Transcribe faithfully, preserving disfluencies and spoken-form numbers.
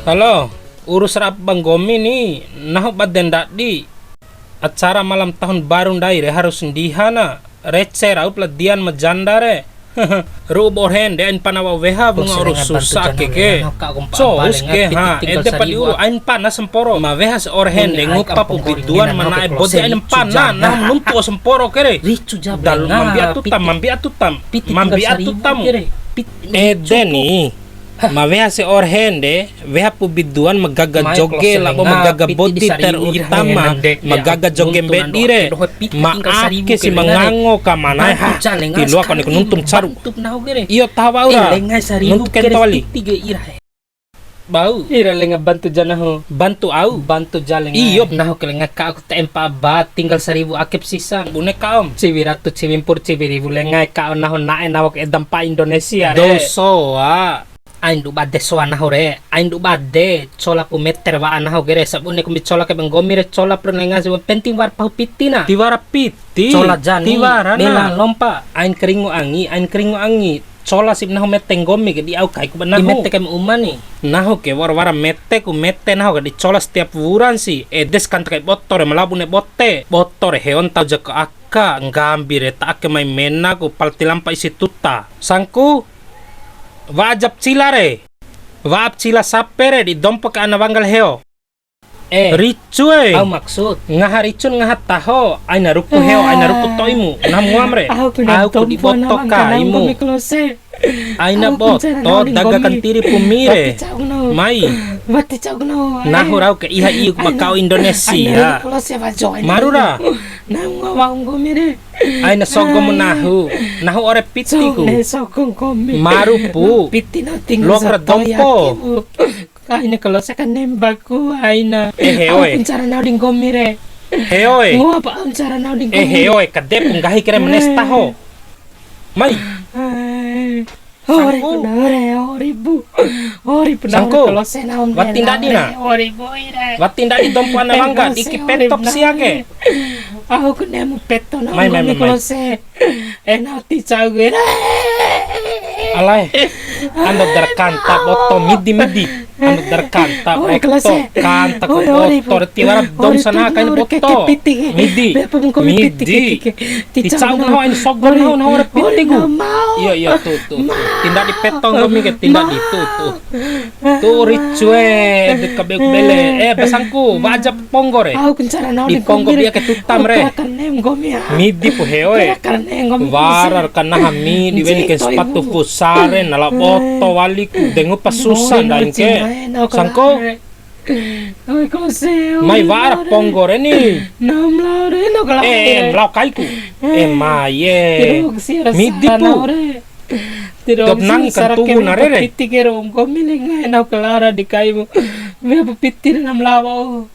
Halo, urus ra ba nggomi ni, nahu bade ndadi. Acara malam tahun baru ndai re harus ndiha na. Rece raup la Dian ma janda re. Ru'u ba orhen de ain pana wa'u weha, wunga uru susa ake ke. Cous ke ha, ede pa di uru ain pana samporo. Ma weha se orhen de ngupa pu biduan ma na'e bode ain pana, nahu nuntu samporo ke re. Dal mambia tutam, mambia tutam. Mambia tutam. Ede ni. Ma weha se orhen de, weha pu biduan ma gaga joge, labo ma gaga bodi, terutama ma gaga joge mbedi re. Ma ake si ma ngango ka ma na'e ha, ti loa kone ku nuntu ma caru. Iyo, taho wa'u ra. Nuntu kento wali. Bau. Ira lenga bantu ja nahu. Bantu au. Bantu ja lenga. Iyo. Nahu ke lenga ka aku T M P A ba tinggal seribu akip sisa. Bune kaom. Ciwi ratu, ciwi mpur, ciwi riwu lenga ka nahu na'e nawa ke edam pa Indonesia re. Doso wa. Ain du bade soa nahu re, ain du bade, cola pu meter wa'a nahu ke re, sabune kombi cola ke ba nggomi re, cola pu lenga si penting wara pahu piti na. Tiwara piti. Cola jani, tiwara na. Bela lompa, ain keringu angi, ain keringu angi. Cola si nahu mete nggomi ke di au kaiku ba nahu. Di mete kai uma ni. Nahu ke wara-wara mete ku mete nahu ke di cola setiap wuran si. Edes kan kai boto re ma lao bune bote. Boto re heon tau jako aka, nggambi re ta ake mai mena ku pala ti lampa isi tuta. Sangku, wa'ajap cila re. Wa'ap cila sape re di dompo ke ana wanggal heo. Eh, ricu e. Au maksud. Ngaha ricun ngaha taho, aina ruku heo, aina ruku to'imu. Nahu ngoam re. Au ku di boto kaimu. Aina boto daga kantiri pu mi re. Mai. Nahu rau ke iha iu ma kau Indonesia. Maru ra. Aina sogo mu nahu. Nahu ore piti ku. Maru pu. Lok ra dompo. Aina kalau saka nembaku, aina. Eh, he, oe. Au pencara nau di nggomi re. He, oe. Ngoa pa au pencara nau di nggomi. Eh, he, oe, kade pu nggahi kere menes taho. Mai. Ore puna ore, ori bu. Ori puna ore kalau senau. Wati ndadi na. Ori bu ire. Wati ndadi dompo ana wangga, diki petok sia ke. Au ku nemu peto na. Mai, mai, mai, mai. Kalau se. Ena ti cau gue. Alai. Ando darkanta boto midi, midi. Ando darkanta boto. Kanta ko boto. Tiwara dom sana kain boto. Midi. Midi. Ti cau nahu ain sogo nahu, nahu ore piti ku. Iyo, iyo, tu, tu, tu. Tindak di petong kami ke, tindak di tu, tu. Tu ricu e, di kabe bele. Eh, basangku, waja ponggo re. Au ku ncara nahu di ponggo bia ke tutam re. Midi pu heo e. Warar kanaha midi weni ke sepatu futsal re, nala boto wali ku dengu pasusa ndain ke. Sangko. Mai wara ponggo re ni. Eh, lao kai ku. Eh, mai e. Midi pu. Tido nangi kan tubu na re re. Piti ke ro nggomi lenga e, nahu kalara di kaimu. Mea pu piti re nam lawa o.